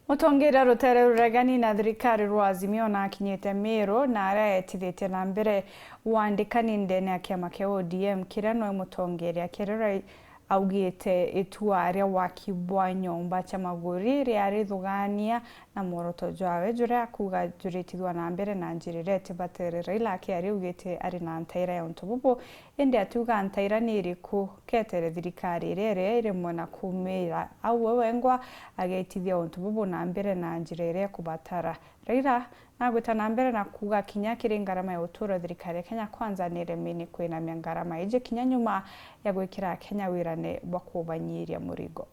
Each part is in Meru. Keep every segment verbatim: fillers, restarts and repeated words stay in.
Mutongeria rutere ruregani na thirikari rwa Azimio naakinyite Meru, na aria eetithitie na mbere wandikani ndene ya kiama kia O D M, kiria noe mutongeria kiria augite itua ria waki bwa nyomba cia maguri riarithugaania na mworoto jwawe, juria akuuga juritithua na mbere na njira iria itibatere. Raila akiaria augite ari na ntaira ya untu bubu, indi atiuga ntaira ni iriku ketere thirikari iria iria iri mwena kuumira au we wengwa agetithia untu bubu na mbere na njira iria ikubatara. Raila nagwita na mbere na kuuga kinya kiri ngarama ya uturo, thirikari ya Kenya Kwanza ni iremene kwinamia ngarama iji kinya nyuma ya gwikira Akenya wirane bwa kubanyiria murigo.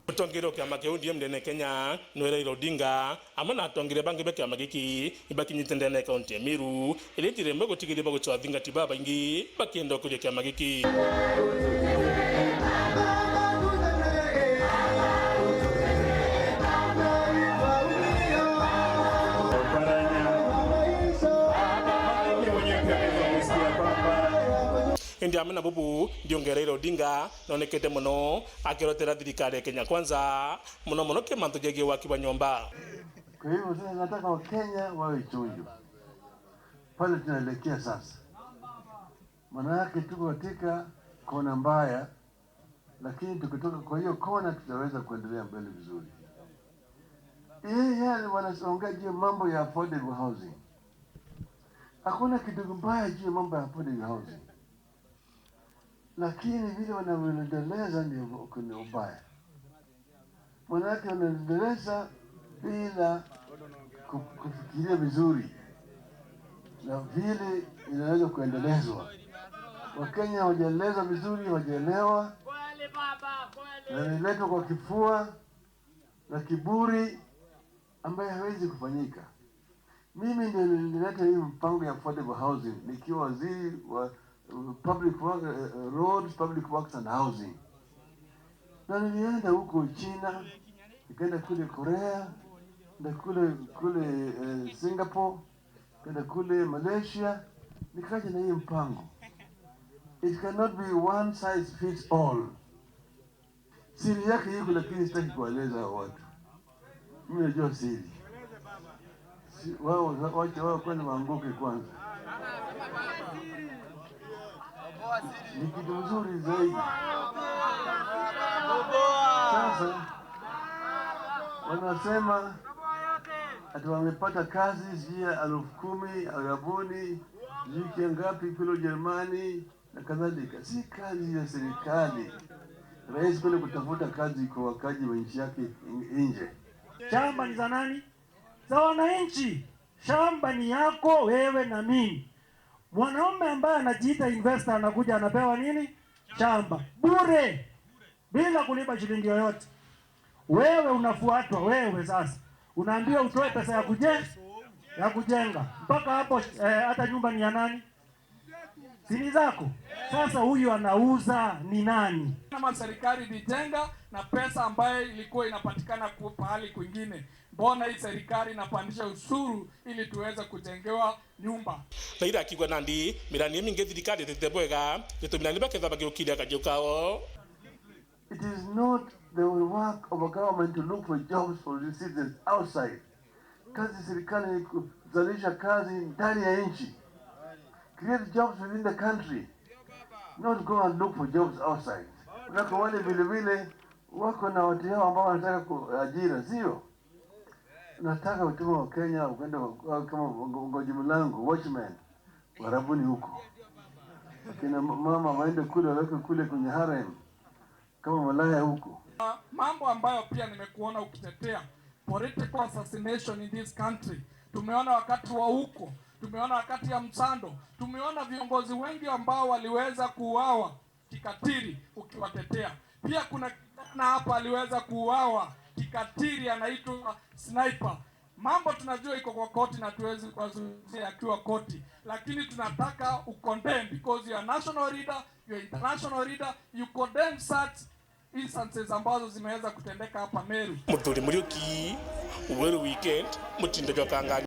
Mutongeria wa kiama kia O D M ndene Kenya, noe Raila Odinga, amwe na atongeria bangi ba kiama giki, ibakinyite ndene ya kaunti ya Meru, iria njira imwe gutigiria bagwicwa athingati babaingi bakienda ukuria kiama giki. Indi amwe na bubu, ndiongera Raila Odinga, nonekete mono akirotera thirikari ya Kenya Kwanza, mono mono ki mantu jegie waki bwa nyomba. Kwa hivyo sasa nataka Wakenya wawe chonjo pale tunaelekea sasa, maanake tuko katika kona mbaya, lakini tukitoka kwa hiyo kona tutaweza kuendelea mbele vizuri. Yeye yale wanaongea juu ya mambo ya affordable housing. Hakuna kitu mbaya juu ya mambo ya affordable housing. Lakini vile wanavyoendeleza ndio kuna ubaya. Maanake wanaendeleza bila ku-, kufikiria vizuri na vile inaweza kuendelezwa. Wakenya hawajaelezwa vizuri, hawajaelewa. Na inaletwa kwa kifua na kiburi ambayo haiwezi kufanyika. Mimi ndio nilileta hii mpango ya affordable housing nikiwa waziri wa, uh, public work, uh, uh, roads, public works and housing. Na nilienda huko China, nikaenda kule Korea, na kule, kule, eh, Singapore, nikaenda kule Malaysia, nikaja na hii mpango. It cannot be one size fits all. Siri yake iko, lakini sitaki kueleza hao watu. Mimi najua siri. Si, wao, wacha wao kwani waanguke kwanza. Ni kitu mzuri zaidi. Sasa, wanasema ati wamepata kazi sijui ya elfu kumi Arabuni, sijui kia ngapi kule Ujerumani, na kadhalika. Si kazi ya serikali rais kwenda kutafuta kazi kwa wakaji wa nchi yake nje. Shamba ni za nani? Za wananchi. Shamba ni yako wewe na mimi. Mwanaume ambaye anajiita investor anakuja anapewa nini? Shamba. Bure. Bila kulipa shilingi yoyote. Wewe unafuatwa, wewe sasa. Unaambiwa utoe pesa ya kuje-, ya kujenga. Mpaka hapo, eh, hata nyumba ni ya nani? Si ni zako? Sasa huyu anauza ni nani? Kama serikali ilijenga na pesa ambayo ilikuwa inapatikana ku-, pahali kwingine, mbona hii serikali inapandisha ushuru ili tuweze kujengewa nyumba? Raila akiuga nandi, mirani imingi thirikari itete bwega, gitumi nandi bakethwa bagiukiria kajiu kao. It is not the work of a government to look for jobs for the citizens outside. Kazi ya serikali ni kuzalisha kazi ndani ya nchi. Create jobs within the country. Not go and look for jobs outside. Unako wale vile vile wako na watu yao ambao wanataka ku-, ajira, sio? Nataka utume wa Kenya ukaenda wa-, kama ngo-, ngoji mlango, watchman, Warabuni huko. Akina ma-, mama waende kule, waweke kule kwenye harem, kama malaya huko. Mambo ambayo pia nimekuona ukitetea, political assassination in this country. Tumeona wakati wa huko, tumeona wakati ya Msando, tumeona viongozi wengi ambao waliweza kuuawa kikatili ukiwatetea. Pia kuna kijana hapa aliweza kuuawa kikatili anaitwa Sniper. Mambo tunajua iko kwa koti na tuwezi kuwazungumzia akiwa koti, lakini tunataka ucondemn because you are national leader, you are international leader, you condemn such instances ambazo zimeweza kutendeka hapa Meru. Muthuri Muriuki, Weru Weekend, Mutindo jwa Kang'ani.